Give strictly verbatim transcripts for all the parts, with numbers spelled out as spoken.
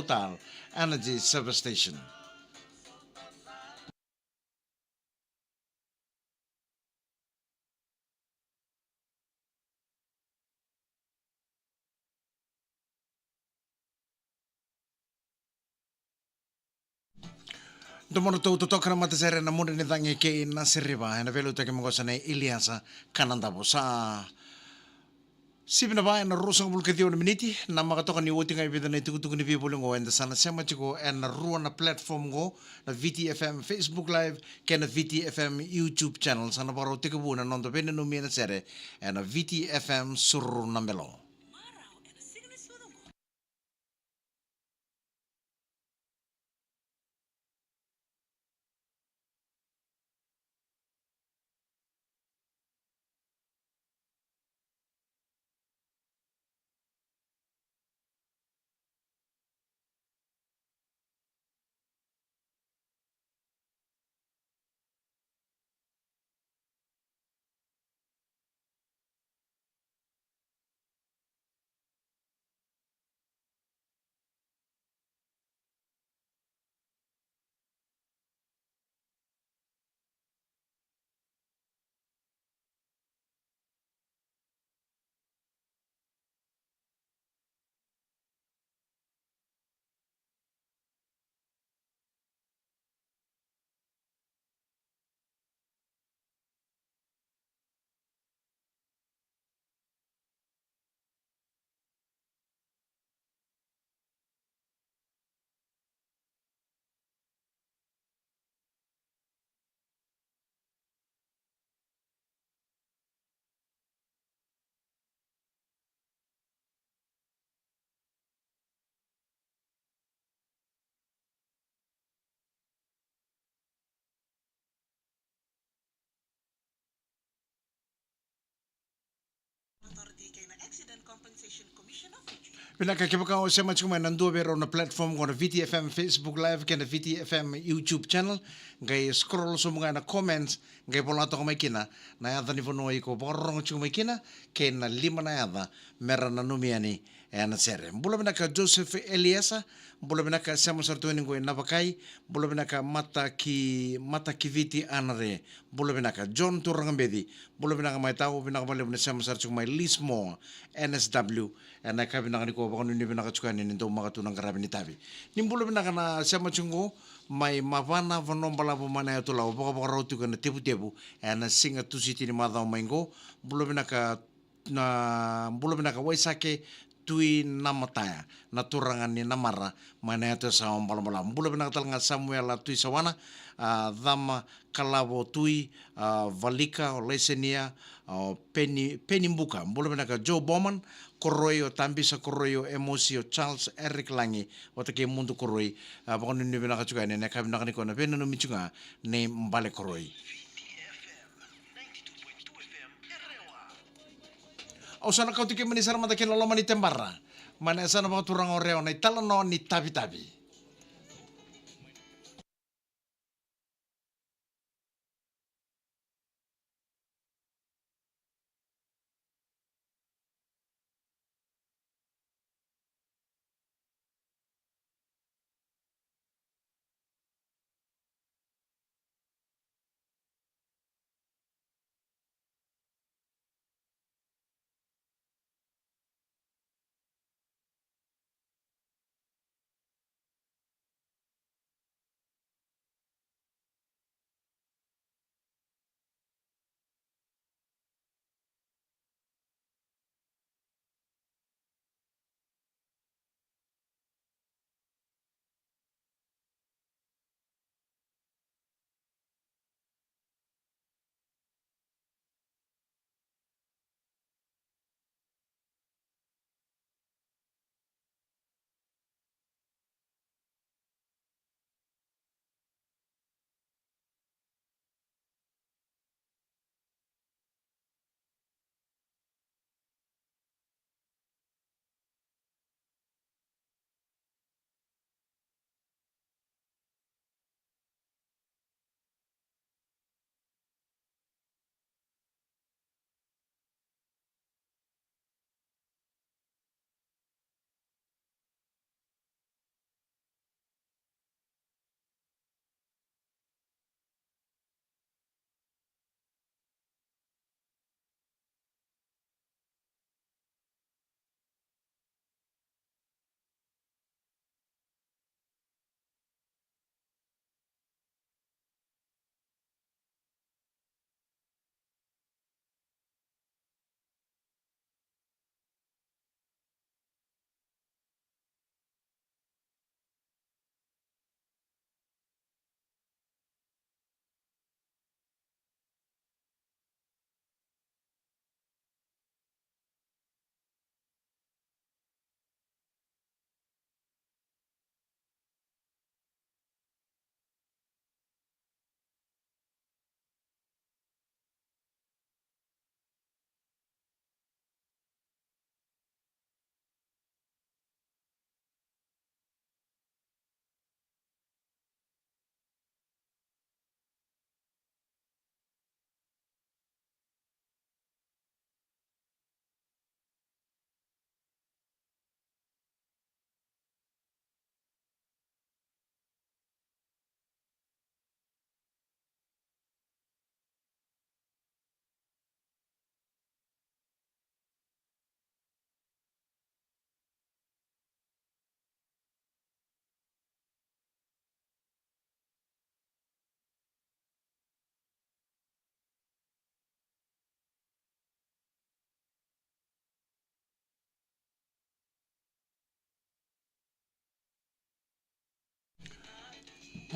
Total Energy Service Station. Domodratou totoka na matasere na mudre ni cagi kei na siriva ena veiliutaki mai qo sa nei Iliasa Kanadavo. Sa sivi na va ena ruasagavulu ka ciwa na miniti, na maka toka ni oti ga e vica na itukutuku ni veivoli qo eda sa na sema tiko ena rua na platform qo, na V T F M Facebook Live kei na V T F M YouTube channel. Sa na vakarau tekivu na noda veinanumi ena sere ena V T F M Suru na Belo. Vinaka, kevaka o sema tiko mai na dua vei rau na platform qo na V T F M Facebook Live kei na V T F M YouTube channel, qai scroll sobu ga ena comments, qai vola toka mai kina na yaca ni vanua iko vakarorogo tiko mai kina kei na lima na yaca mera nanumi yani ena sere. Bula vinaka Joseph Eliesa, bula vinaka, sema sara tu yani qo i Navakai, bula vinaka Mata ki, Mata ki Viti Anare, bula vinaka John Turagabeci, bula vinaka mai Tau, vinaka vakalevu na sema sara tiko mai Lismore, N S W, ena yakavi vinaka nikua, vakanuinui vinaka tiko yani ni dau maka tu na qaravi ni tavi. Ni bula vinaka na sema tiko qo mai Mavana, Vanua Balavu mai na yatu Lau, vakavakarau tiko ena tevutevu ena siga Tusiti ni macawa mai qo. Bula vinaka na bula vinaka Waisake Tui Namataya, na turaga ni Namara mai na yatu Yasawa, Balabalavu. Bula vinaka tale ga Samuela Tui Sawana, a, Cama Kalavo Tui, a, Valika, o Laisenia, o Peni, Peni Buka. Bula vinaka Joe Bowman, Koroi, o Tabisa Koroi, o Emosi, o Charles Eric Lagi, vata kei Mudu Koroi. A, vakanuinui vinaka tiko yani ena yakavi vinaka nikua na veinanumi tiko ga nei Bale Koroi. Au sa na kauti kemuni sara mada ki na loma ni tebara mai na yasana vakaturaga o Rewa, na italanoa ni Tavitavi.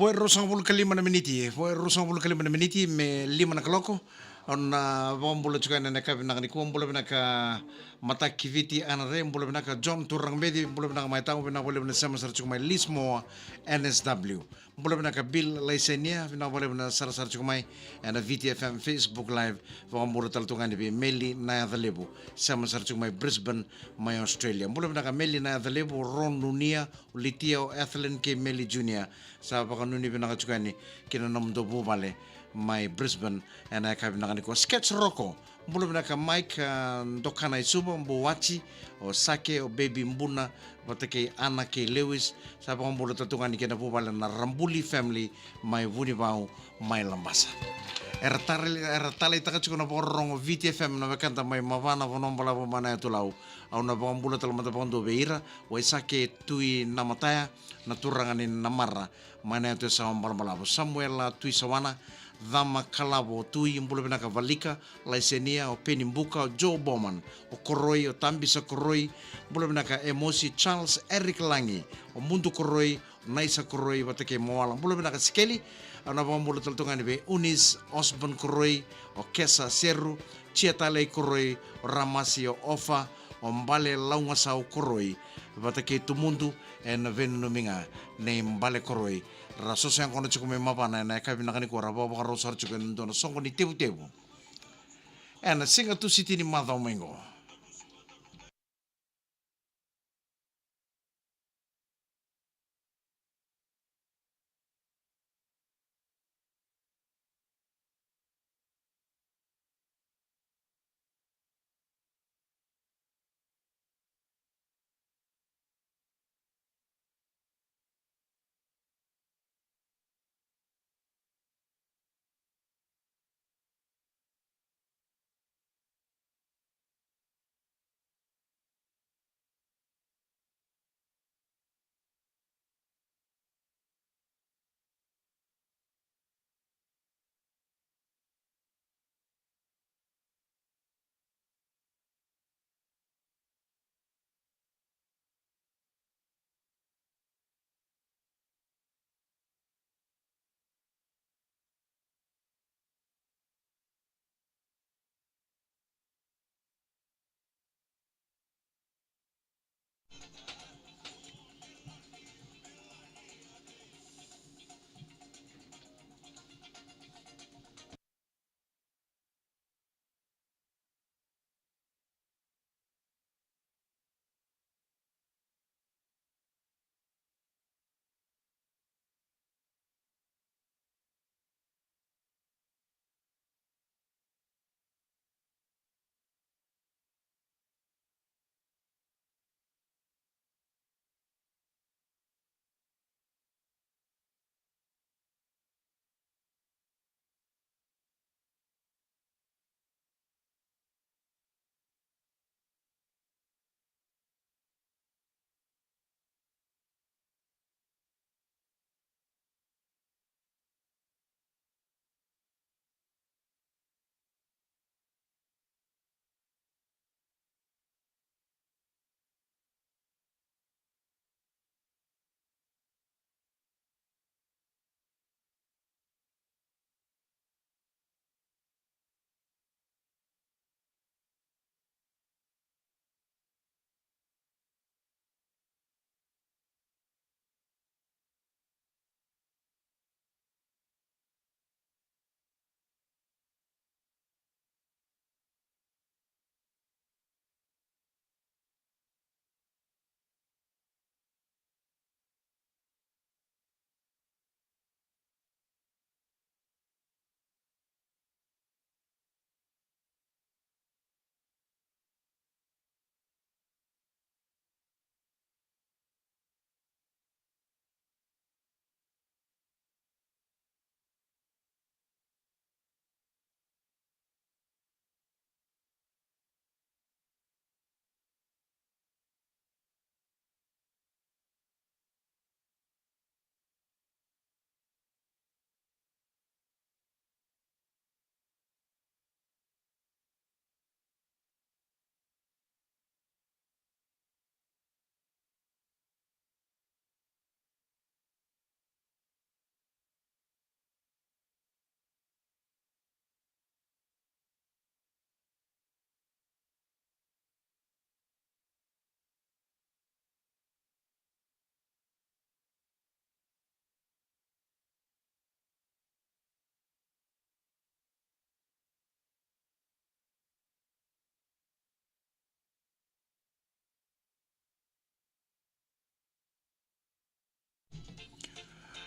Vo e ruasagavulu ka lima na miniti, vo e ruasagavulu ka lima na miniti me lima na kaloko. Au na vakabula tiko yani ena yakavi vinaka nikua, bula vinaka Mataki Viti Anare, bula vinaka John Turagabeci, bula vinaka mai Tau, vinaka vakalevu na sema sara tiko mai Lismore, N S W. Bula vinaka Bill Laisenia, vinaka vakalevu na sarasara tiko mai ena V T F M Facebook Live. Vakabula tale tu ga yani vei Meli Nayacalevu, sema sara tiko mai Brisbane, mai Australia. Bula vinaka Meli Nayacalevu, Ron Nunia, o Litia, o Ethelyn kei Meli Junior. Sa vakanuinui vinaka tiko yani ki na nomudou vuvale mai Brisbane ena yakavi vinaka nikua. Sketch Roko, bula vinaka Mike, ah, Dokana i Suva, Buwati, o Sake, o Baby Buna, vata kei Ana kei Lewis. Sa vakabula tale tu ga yani kei na vuvale na Rabuli family mai Vunivau, mai Labasa. Era tale, era taleitaka tiko na vakarorogo V T F M na wekada mai Mavana, Vanua Balavu mai na Yatu Lau. Au na vakabula tale mada vakadua vei ira, Waisake Tui Namataya, na turaga ni Namara, mai na yatu e Sawa Balabalavu. Samuela Tui Sawana, Cama Kalavo Tui, bula vinaka Valika, Laisenia, o Peni Buka, o Joe Bowman, o Koroi, o Tabisa Koroi, bula vinaka Emosi, Charles Eric Lagi, o Mudu Koroi, o Naisa Koroi, vata kei Moala. Bula vinaka Sikeli, au na vakabula tale tu ga yani vei Unis, Osborn Koroi, o Kesa Seru, Tia Talei Koroi, o Ramasi, o Ofa, o Bale Laugasau Koroi, vata kei Tumudu, ena veinanumi ga nei Bale Koroi. Ra soso yaqona tiko mai Mavana ena yakavi vinaka nikua, ra vakavakarau sara tiko ena dua na soqo ni tevutevu ena Siga Tusiti ni macawa mai qo.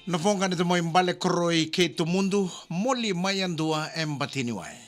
Na voqa ni tamai bale koroi kei Tumudu, moli mai yadua e Batiniwai.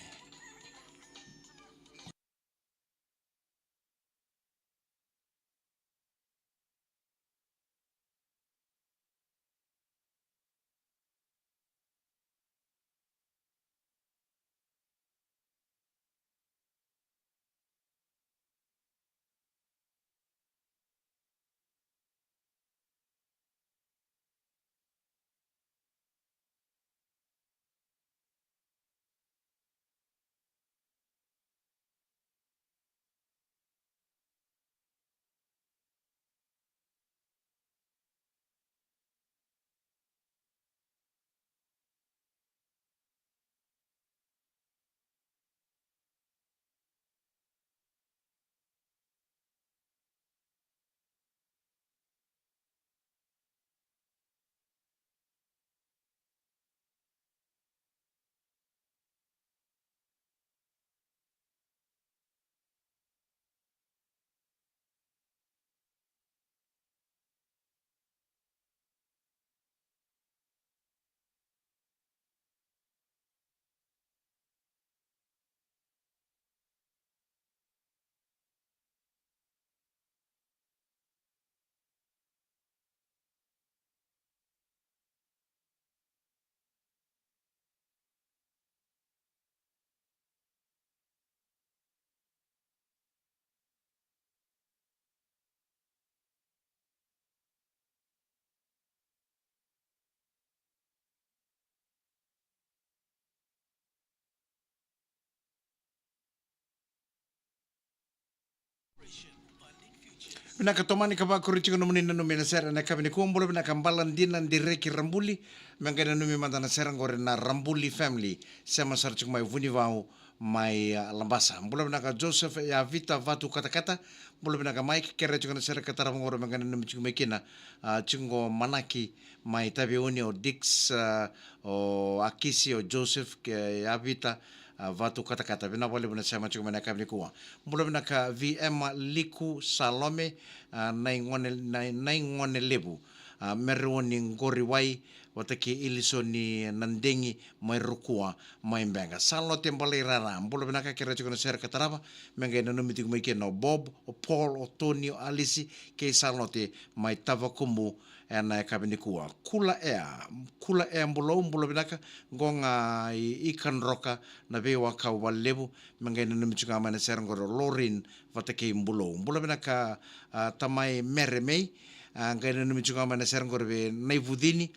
Vinaka, tomani ka vakuri tiko nomuni nanumi ena sere ena yakavi nikua. Bula vinaka Bala Dina Direki Rabuli, me qai nanumi mada na sere qori na Rabuli family, sema sara tiko mai Vunivau, mai, ah, Labasa. Bula vinaka Joseph Yavita Vatu Katakata. Bula vinaka Mike, kere tiko na sere ka tarava qori me qai nanumi tiko mai kina, ah, tiko qo Manaki mai Taveuni, o Dix, ah, o Akisi, o Joseph, ke Yavita, ah, Vatu Katakata. Vinaka vakalevu na sema tiko mai na yakavi nikua. Bula vinaka V M Liku Salome, ah, Naigone, Nai-, Naigone Levu, ah, Mereoni Qoriwai, vata kei Ilisoni Nadegi mai Rukua, mai Beqa. Salote Balairara, bula vinaka, kere tiko na sere ka tarava, me qai nanumi tiko mai kina o Bob, o Paul, o Tony, o Alisi, kei Salote mai Tavakubu, ena yakavi nikua. Kula Ea, Kula Ea Bulou, bula vinaka, qo ga i, i Kadroka, na veiwakau vakalevu, me qai nanumi tiko ga mai na sere qori o Lorin, vata kei Bulou. Bula vinaka, ah, tamai Mere Mei, ah, qai nanumi tiko ga mai na sere qori vei Naivucini,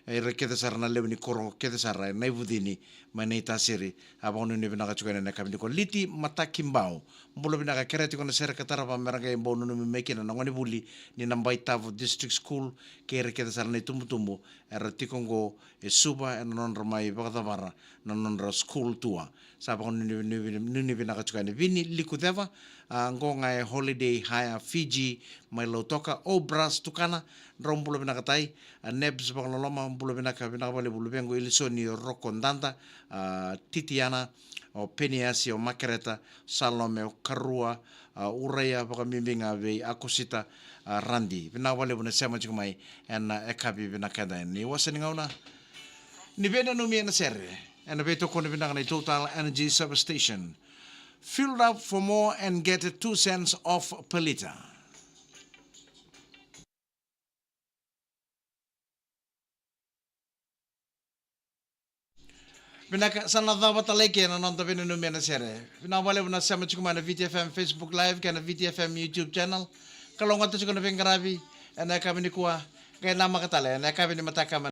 e, ira kece sara na lewe ni koro kece sara e Naivucini, mai Naitasiri, a vakanuinui vinaka tiko ena yakavi nikua. Liti Matakibau, bula vinaka, kere tiko na sere ka tarava me ra qai bau nanumi mai kina na gonevuli ni Nabaitavo District School, kei ira kece sara na itubutubu era tiko qo e Suva ena nodra mai vakacavara na nodra school tour. Sa vakanuinui, nuinui, nuinui vinaka tiko yani. Vini Likuceva, ah, qo ga e Holiday Hire Fiji mai Lautoka, o Bras Tukana, drau bula vinaka tai, ah, Nebs Vakaloloma, bula vinaka, vinaka vakalevu luvequ Ilisoni Rokodada, ah, Titiana, o Peniasi, o Makereta, Salome, o Karua, ah, Uraia, vakabibi ga vei Akosita, ah, Radi. Vinaka vakalevu na sema tiko mai ena yakavi vinaka eda ni wasa ni gauna. Ni veinanumi ena sere, ena veitokoni vinaka na Total Energy Service Station. Fill up for more and get two cents off per liter. Vinaka, sa na cava tale eke na noda veinanumi ena sere. Vinaka vakalevu na sema tiko mai na V T F M Facebook Live kei na V T F M YouTube channel. Kalougata tiko na veiqaravi ena yakavi nikua. Qai namaka tale ena yakavi ni mataka mai